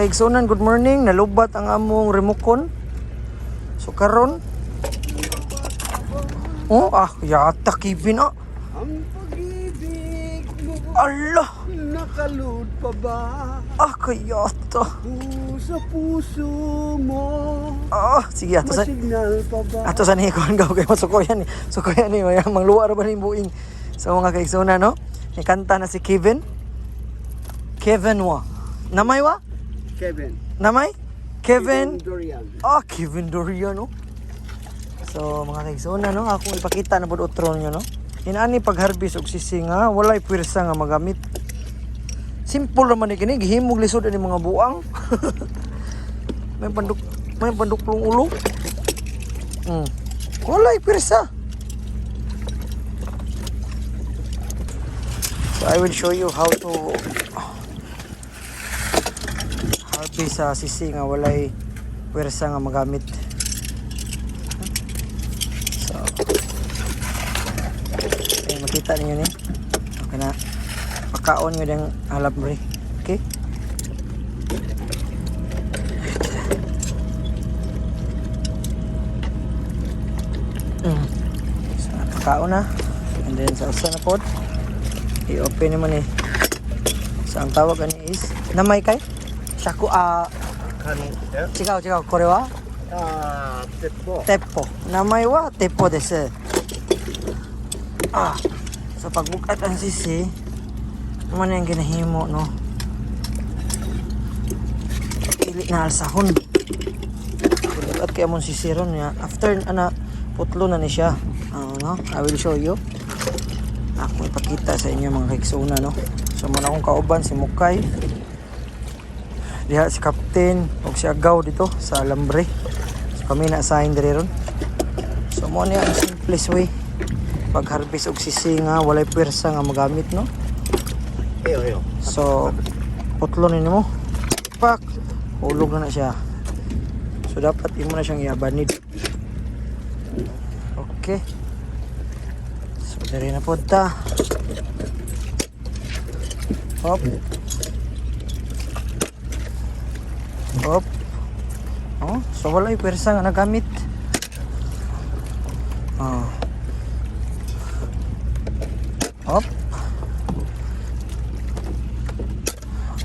Igsunan, good morning. Nalubat ang among remukon. So karon. Oh, ah, yata Kevin ah. Ang pag-ibig mo Allah, nakalud pa ba ah, kayata. sa puso mo? Ah, sige ato sa Masignal pa ba? ato sa ni kuan gaw kay masukoyan ni. Sukoyan ni maya mangluwa ra ba ni buing. So mga kaigsunan, no? Ni kanta na si Kevin. Kevin wa. Namay wa? Kevin. Namay? Kevin. Dorian. Ah, Kevin Dorian, no? So, mga kaigsoon no? Akong ipakita na pod otro niyo, no? Inaani pag-harvest og sisi nga walay puwersa nga magamit. Simple raman ni kini, gihimog lisod ani mga buang. May panduklong ulo. Walay puwersa. So I will show you how to harvest sa sisi nga walay puwersa nga magamit. So, ay, makita ninyo ni. Okay na. Pakaon nyo yung halap mo. Okay? So, pakaon na. And then sa usa na pod, i-open naman eh. So, ang tawag ani is, namay kay? Shaku, ah, Kani. 違う違う、これは Ah, tepo. 鉄砲。名前は鉄砲です。Ah, so pagbukat ang sisi, man ang ginahimo, no? Pili na alsahon. Pagbukat kay among sisi ron niya. After, ana, putlo na ni siya. Ah, no? I will show you. Ako ipakita sa inyo mga kaiksuna, no? So, muna akong kauban si Mukay. Diha si Captain og si Agaw dito sa Alambre. So kami na assign diri ron. So mo ni ang simplest way pag harvest og sisi nga walay puwersa nga magamit, no. Eyo, eyo. So putlo ni nimo. Pak, hulog na na siya. So dapat imo na siyang iabanid. Okay. So diri na pod ta. Hop. Hop. Oh, so walay puwersa nga nagamit. Oh. Hop.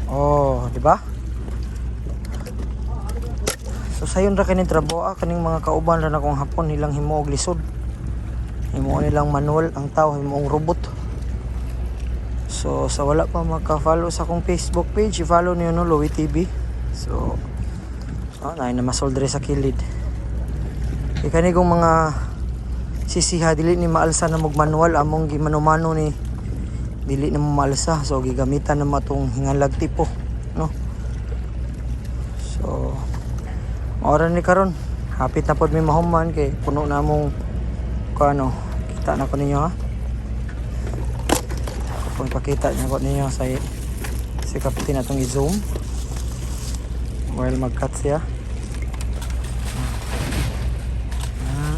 Oh, di ba? So sayon ra kini trabaho ah, kaning mga kauban ra na kong hapon nilang himuog lisod. Himuon nilang manual ang tao, himuong robot. So sa wala pa maka-follow sa akong Facebook page, i-follow niyo, no, Louie TV. So oh, naay na masol diri sa kilid. Kay kani kong mga sisiha dili ni maalsa na mag manual, among gimanumano ni dili na mo maalsa, so gigamitan na matong hingalag tipo, no. So maora ni karon, hapit na pod mi mahuman kay puno na among kuano. Kita na ko ninyo ha. Kung ipakita niya ko ninyo sa si Captain atong i-zoom while mag-cut siya. Ah.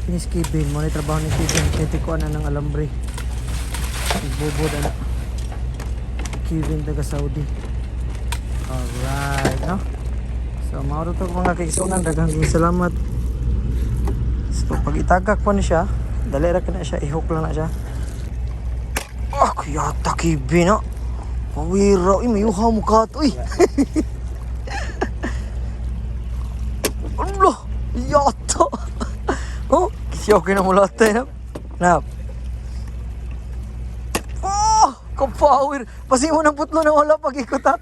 Finish Kevin, mo ni trabaho ni Kevin, titikuan na ng alambre. Nagbubod ana. Kevin taga Saudi. Alright, no? So, mauro to mga kaigsunan, daghang salamat. So, pag itagak po ni siya, dali ra ka na siya, i-hook lang na siya. Ah, kuyata Kevin, no? Pawira, uy, mayuha mo ka to, uy. Allah, yata. Oh, siya okay na mula tayo. Na. Oh, kapower. Pasi mo ng putlo na wala pag ikot ha.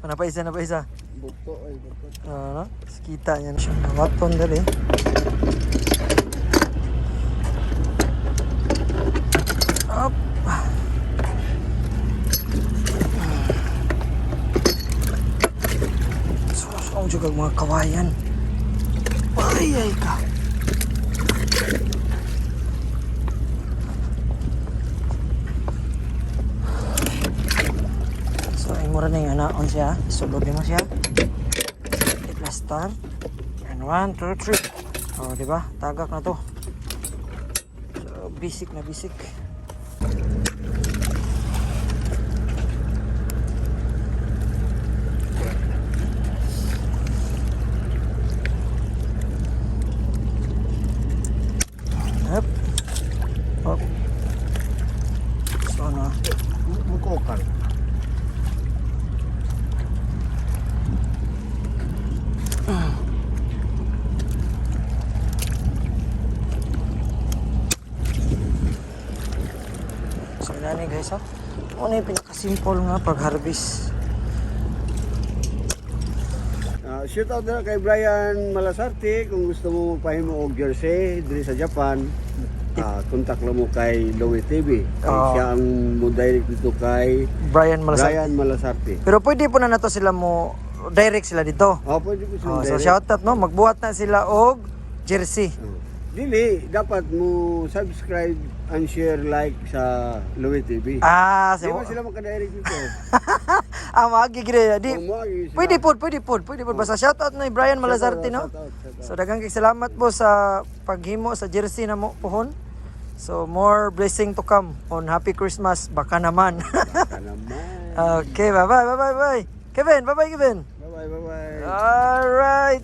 Na pa isa, na pa isa. Buto ay buto. Ano? Kita niya na siya. Nawaton dali. Up. Susong juga mga kawayan. Ay, ay ka. So, ay mura na yung anaon siya. Isulod mo siya. I-plaster. And 1, 2, 3. Oh, di ba? Tagak na to. So, basic na basic. guys, ha. Ano yung pinaka-simple nga pag-harvest. Shout out na kay Brian Malasarte kung gusto mo magpahimo og jersey diri sa Japan. Contact lang mo kay Louie TV. Kay Oo. siya ang mo direct dito kay Brian Malasarte. Brian Malasarte. Pero pwede po na nato sila mo direct sila dito. Oh, pwede po sila Oh, so direct. shout out, no, magbuhat na sila og jersey. Oh. Dili, dapat mo subscribe and share, like sa Louie TV. Ah, Di so ba sila makadirect dito? Maagi gid di. Kung moagi sila. Pwede po, pwede po, pwede po. Basta shout out na Brian Malazarte, no? Shout out, shout out. So daghang kay salamat po sa paghimo sa jersey na mo pohon. So more blessing to come on. Happy Christmas baka naman. Baka naman. Okay, bye bye, bye bye, bye. Kevin, bye bye, Kevin. Bye-bye, bye-bye. All right.